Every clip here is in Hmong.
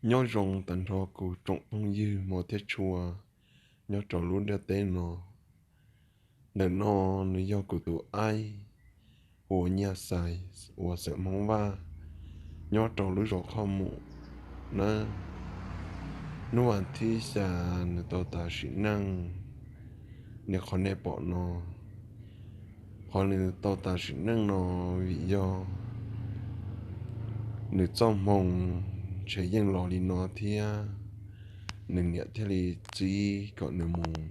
Nyob zoo tag nrho kuv tsoom phooj ywg hmov thiab tshua nyob rau lub ntiaj teb no. Ntawm no nws yog kuv tus aib uas Nyiaj Xais uas xeem Hmoob Vaj nyob rau lub zos Qhoj Mum nawb. Hnub vas thib xya nws tau tas sim neej li qhov nej pom no. Qhov nws tau tas sim neej no vim yog nws txoj hmoo ntshe yeej los li no thiab, nws niam thiaj li txib kom nws mus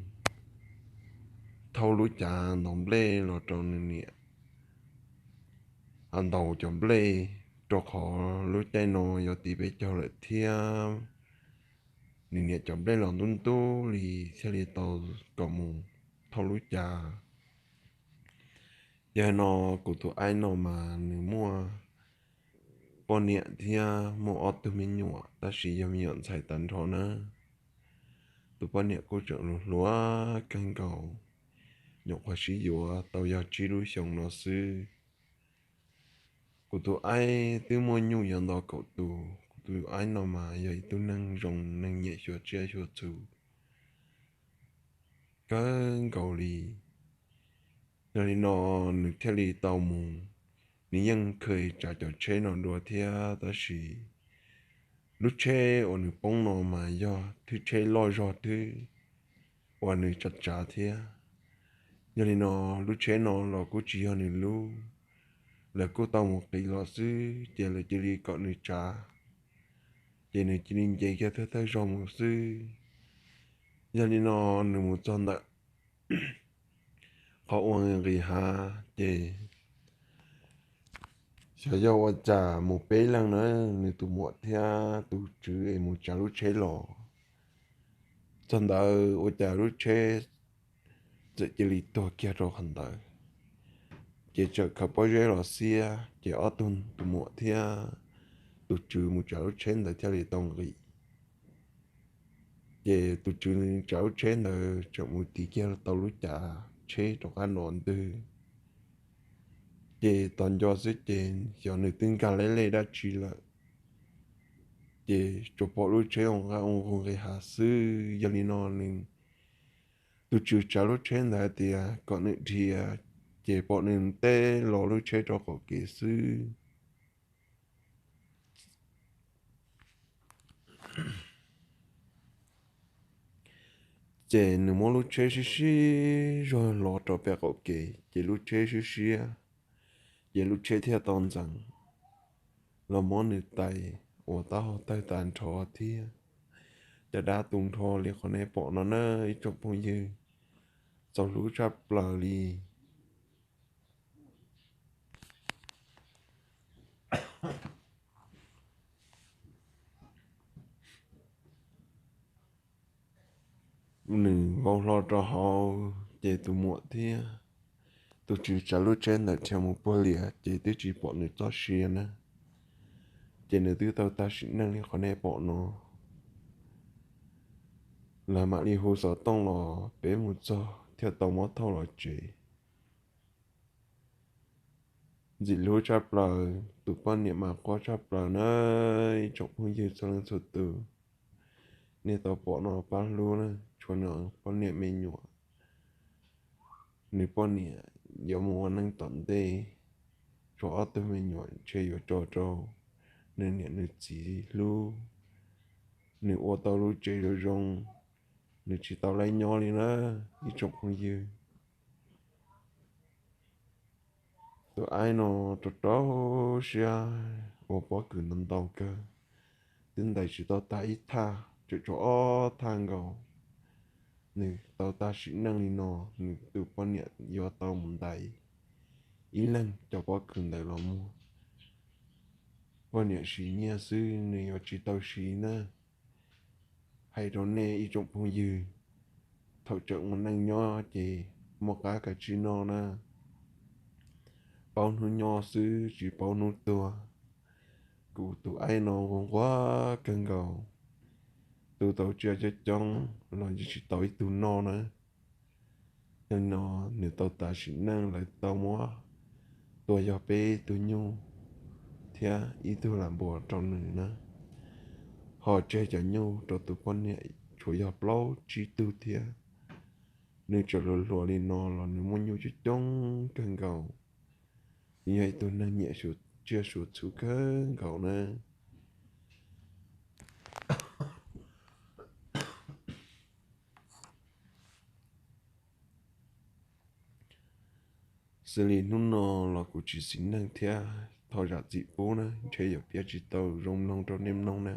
thauj lub cav ntaus nplej los rau nws niam ntaus cov nplej, rau qhov lub caij no yuav tiv peb caug lawm thiab nws niam cov nplej los ntub ntub li, thiaj li tau kom mus thauj lub cav. Yog no kuv tus aib no mas nws muaj poj niam thiab muaj ob tug me nyuam, tab sis yog me nyuam ntxhais tag nrho na. Tus poj niam kuj tseem hluas hluas kawg nkaus, nyuam qhuav sib yuav tau yog tsib lub xyoos no xwb. Kuv tus aib twb muaj nyuj yuav nto kaum tus. Kuv tus aib no mas yog ib tug neeg zoo, neeg nyiam xyuas tsiaj xyuas txhu kawg nkaus li. Yog li no nws thiaj li tau mus, nws yeej kheev tsav cov tsheb no dua thiab, tab sis lub tsheb uas nws poob no mas yog thwb tsheb loj zog thwb uas nws tsav tsav thiab. Yog li no lub tsheb no los kuj tsis yog nws lub, lawv kuj tau mus qiv los xwb ces lawv cia li kom nws tsav, ces nws cia li nce kiag thawj thawj zog mus xwb. Yog li no nws mus txog ntawm qhov uas nqis hav ces xyov yog ua cas mus peb leeg na, nws tus muam thiab tus tswv es mus tsav lub tsheb los. Txog ntawd ua cas lub tsheb txawm cia li tuag kiag rau qhov ntawd, ces txawm khaws pob zeb los xiab, ces ob tug tus muam thiab tus tswv mus tsav lub tsheb ntawd thiaj li tau nqis. Ces tus tswv tsav lub tsheb ntawd tseem mus tiv kiag tau lub cav tsheb rov qab nrov ntwg. Ces tos nco xwb ces xyov nws twb nkag leb lej dab tsi lawm, ces tsuas pom lub tsheb ua nqaij ua nqug nqis hav xwb. Yog li no nws, tus tswv tsav lub tsheb ntawd tias kom nws dhia, ces pom nws teb los lub tsheb rau qaum kev xwb. Ces nws muab lub tsheb sib sib zog hlo rau pem qaum kev, ces lub tsheb sib siab, ces lub tsheb thiaj tau ntxeev los muab nws tais ua taub hau tawg tag nrho thiab. Caj dab tu nrho li qhov nej pom no na ib tsoom phooj ywg, txaus hlub tshaj plaws li. Nws vau hlo rau hauv ces tus muam thiab tus tswv tsav lub tsheb ntawd dhia mus puag lias ces twb tsis pom nws txoj sia na. Ces nws twb tau tag sim neej li qhov nej pom no. Lawv mam li hu xov tooj los peb mus txog thiaj tau muab thauj los tsev. Ntxim hlub tshaj plaws, tus poj niam mas quaj tshaj plaws na ib tsoom phooj ywg txhua leej txhua tus. Nej tau pom no pab hlub na, tshuav nws poj niam me nyuam. Nws poj niam yuav mus ua neej tom ntej, tshuav ob tug me nyuam ntshe yuav tso rau nws niam nws txiv hlub. Nws ua tau lub tsev zoo zoo, nws tsis tau laib nyob li na ib tsoom phooj ywg. Tus aib no rau rau siab ua pob kws ntau ntau kawg, twb ntais tsis tau tag ib thaj, tseem tshuav ob thaj nkaus. Nws tau tag sim neej li no, nws tus poj niam yuav tau mus ntais ib leeg cov pob kws ntawd los muag. Poj niam siv nyiaj xwb nws yuav tsis tau siv na. Hais rau nej ib tsoom phooj ywg, thaum tseem ua neej nyob ces muaj qab kav tsij noj na. Paub hnub nyob xwb tsis paub hnub tuag. Kuv tus aib no nquag nquag kawg nkaus, tu tau tsiaj coob coob los yeej tsis tau ib tug noj na. Yog li no nws tau tas sim neej lawv tau muab tua yog peb tug nyuj thiab ib tug lam npua rau nws na. ho tseg cov nyuj rau tus poj niam tshuav yog plaub tsib tug thiab. Nws tseem hluas hluas li no los nws muaj nyuj coob coob kawg nkaus. Nws yog ib tug neeg nyiam tsiaj suav txhuv kawg nkaus na. Xws li hnub no los kuv tsis xis neej thiab, thov zam txim pub na, ntshe yuav piav tsis tau zoo mloog rau nej mloog na.